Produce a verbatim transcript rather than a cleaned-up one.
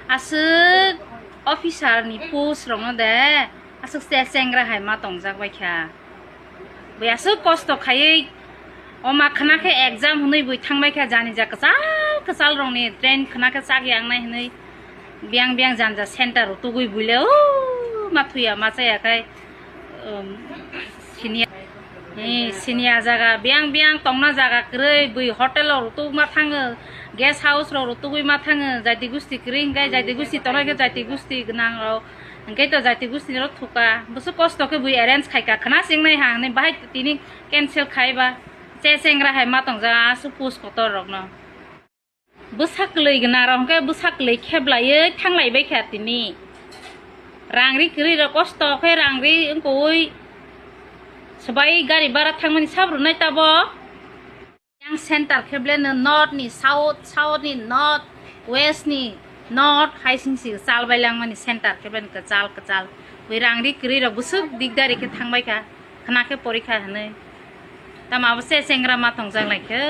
Aswk officer ni post rokno de aswk se chengra hai ma tongjak bai kha. Bui aswk kosto khaiwi o ma khna khe exam hwnwi bui thangbai kha, jani ja kwchal kwchal rokni train khna khe chak yang nai hwnwi biyang biyang janja center rok tugui buile o ma thuya ma chaya khai, um, sini, eh, sini a jaga biyang biyang tongna jaga kwrwi bui hotel rok tugma thango, guest house rok tugui ma thango, jaiti gusti kwrwi hwnkhe jaiti gusti tongnai khe jaiti gusti gwnang rok. Hwnkhe to jaiti gusti ni rok thuka, bwswk kosto khe bui arrange khaika, khna sing nai ha hwnwi bahai tini cancel khaiba. Che chengra hai ma tongja aswk post kotor rokno. Bwsa kwlwi gwnang rok hwnkhe bwsa kwlwi kheblaiwi thanglai bai kha tini. Rang ri kwrwi rok kosto khe rang ri wngkoi swbai gari bara thangmani sab rwnai tabok. Yang center khe ble no north ni south, south ni north, west ni north hai sing si chal bai langmani center khe ble kwchal kwchal. Bui rang ri kwrwi rok bwswk dikdari khe thang bai kha, khna khe porikha hwnwi. Tamo abo se chengra ma tongjak lai khe.